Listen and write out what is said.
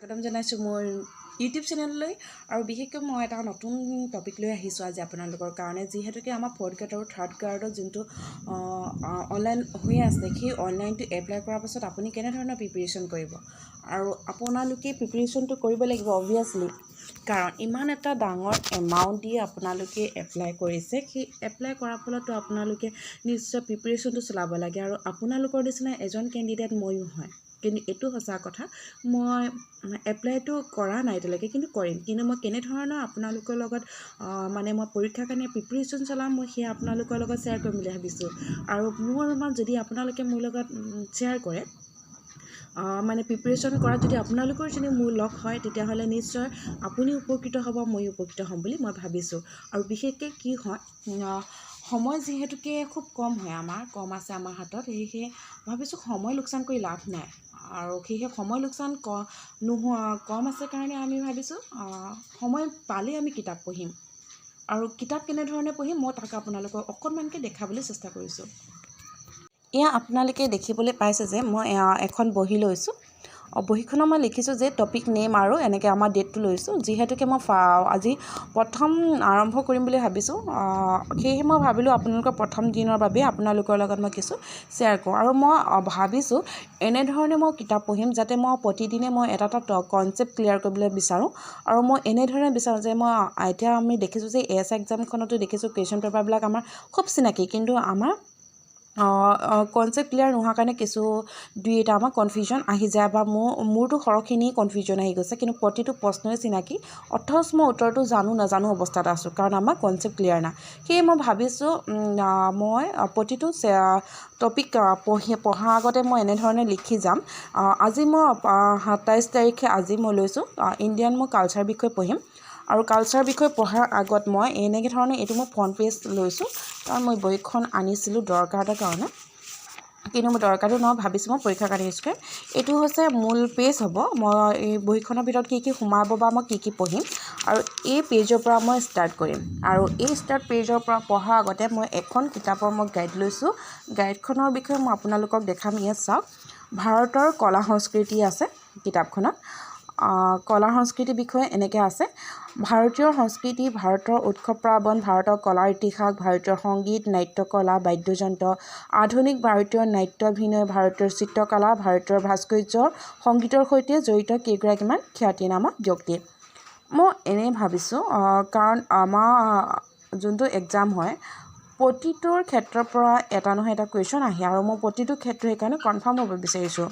স্বাগতম জনাইছোঁ মোৰ ইউটিউব চেনেললৈ। আৰু বিশেষকৈ মই এটা নতুন টপিক লৈ আহিছোঁ আজি আপোনালোকৰ কাৰণে। যিহেতুকে আমাৰ ফ'ৰ্থ গ্ৰেড আৰু থাৰ্ড গ্ৰেডৰ যোনটো অনলাইন হৈ আছে, সেই অনলাইনটো এপ্লাই কৰাৰ পাছত আপুনি কেনেধৰণৰ প্ৰিপেৰেশ্যন কৰিব আৰু আপোনালোকে প্ৰিপেৰেশ্যনটো কৰিব লাগিব অভিয়াছলি, কাৰণ ইমান এটা ডাঙৰ এমাউণ্ট দি আপোনালোকে এপ্লাই কৰিছে। সেই এপ্লাই কৰাৰ ফলতো আপোনালোকে নিশ্চয় প্ৰিপেৰেশ্যনটো চলাব লাগে। আৰু আপোনালোকৰ নিচিনা এজন কেণ্ডিডেট ময়ো হয়। কিন্তু এইটো সঁচা কথা, মই এপ্লাইটো কৰা নাই এতিয়ালৈকে, কিন্তু কৰিম। কিন্তু মই কেনেধৰণৰ আপোনালোকৰ লগত মানে মই পৰীক্ষাৰ কাৰণে প্ৰিপেৰেশ্যন চলাম, মই সেয়া আপোনালোকৰ লগত শ্বেয়াৰ কৰিম বুলি ভাবিছোঁ। আৰু মোৰ ৰুমত যদি আপোনালোকে মোৰ লগত শ্বেয়াৰ কৰে, মানে প্ৰিপেৰেশ্যন কৰাত যদি আপোনালোকৰ যদি মোৰ লগ হয়, তেতিয়াহ'লে নিশ্চয় আপুনি উপকৃত হ'ব, ময়ো উপকৃত হ'ম বুলি মই ভাবিছোঁ। আৰু বিশেষকৈ কি হয়, সময় যিহেতুকে খুব কম হয়, আমাৰ কম আছে আমাৰ হাতত, সেয়েহে ভাবিছোঁ সময় লোকচান কৰি লাভ নাই। আৰু সেয়েহে সময় লোকচান নোহোৱা কম আছে কাৰণে আমি ভাবিছোঁ সময় পালেই আমি কিতাপ পঢ়িম। আৰু কিতাপ কেনেধৰণে পঢ়িম, মই তাক আপোনালোকক অকণমানকৈ দেখাবলৈ চেষ্টা কৰিছোঁ। এয়া আপোনালোকে দেখিবলৈ পাইছে যে মই এখন বহী লৈছোঁ। বহীখনত মই লিখিছোঁ যে টপিক নেম আৰু এনেকৈ আমাৰ ডেটটো লৈছোঁ। যিহেতুকে মই আজি প্ৰথম আৰম্ভ কৰিম বুলি ভাবিছোঁ, সেয়েহে মই ভাবিলোঁ আপোনালোকৰ প্ৰথম দিনৰ বাবে আপোনালোকৰ লগত মই কিছু শ্বেয়াৰ কৰোঁ। আৰু মই ভাবিছোঁ এনেধৰণে মই কিতাপ পঢ়িম যাতে মই প্ৰতিদিনে মই এটা এটা কনচেপ্ট ক্লিয়াৰ কৰিবলৈ বিচাৰোঁ। আৰু মই এনেধৰণে বিচাৰোঁ যে মই এতিয়া আমি দেখিছোঁ যে এছ এক্সামখনতো দেখিছোঁ, কুৱেশ্যন পেপাৰবিলাক আমাৰ খুব চিনাকি, কিন্তু আমাৰ কনচেপ্ট ক্লিয়াৰ নোহোৱাৰ কাৰণে কিছু দুই এটা আমাৰ কনফিউজন আহি যায় বা মোৰতো সৰহখিনি কনফিউজন আহি গৈছে। কিন্তু প্ৰতিটো প্ৰশ্নই চিনাকি, অথচ মই উত্তৰটো জানো নাজানো অৱস্থাত আছোঁ, কাৰণ আমাৰ কনচেপ্ট ক্লিয়াৰ নাই। সেয়ে মই ভাবিছোঁ মই প্ৰতিটো টপিক পঢ়াৰ আগতে মই এনেধৰণে লিখি যাম। আজি মই 27 তাৰিখে আজি মই লৈছোঁ ইণ্ডিয়ান, মই কালচাৰ বিষয়ে পঢ়িম। আৰু কালচাৰ বিষয়ে পঢ়াৰ আগত মই এনেকৈ ধৰণে এইটো মই ফ্ৰণ্ট পেজ লৈছোঁ, কাৰণ মই বহীখন আনিছিলোঁ দৰকাৰ এটাৰ কাৰণে, কিন্তু মোৰ দৰকাৰটো নহয়, ভাবিছোঁ মই পৰীক্ষাৰ কাৰণে ইউজ কৰিম। এইটো হৈছে মূল পেজ হ'ব, মই এই বহীখনৰ ভিতৰত কি কি সোমাব বা মই কি কি পঢ়িম। আৰু এই পেজৰ পৰা মই ষ্টাৰ্ট কৰিম। আৰু এই ষ্টাৰ্ট পেজৰ পৰা পঢ়াৰ আগতে মই এখন কিতাপৰ মই গাইড লৈছোঁ। গাইডখনৰ বিষয়ে মই আপোনালোকক দেখাম। ইয়াত চাওক, ভাৰতৰ কলা সংস্কৃতি আছে কিতাপখনত। কলা সংস্কৃতিৰ বিষয়ে এনেকৈ আছে: ভাৰতীয় সংস্কৃতি, ভাৰতৰ উৎসৱ পাৰ্বণ, ভাৰতৰ কলাৰ ইতিহাস, ভাৰতীয় সংগীত, নাট্যকলা, বাদ্যযন্ত্ৰ, আধুনিক ভাৰতীয় নাট্যাভিনয়, ভাৰতীয় চিত্ৰকলা, ভাৰতীয় ভাস্কৰ্য, সংগীতৰ সৈতে জড়িত কেইগৰাকীমান খ্যাতিনামা ব্যক্তি। মই এনেই ভাবিছোঁ, কাৰণ আমাৰ যোনটো এক্সাম হয়, প্ৰতিটোৰ ক্ষেত্ৰৰ পৰা এটা নহয় এটা কুৱেশ্যন আহে আৰু মই প্ৰতিটো ক্ষেত্ৰ সেইকাৰণে কনফাৰ্ম হ'ব বিচাৰিছোঁ।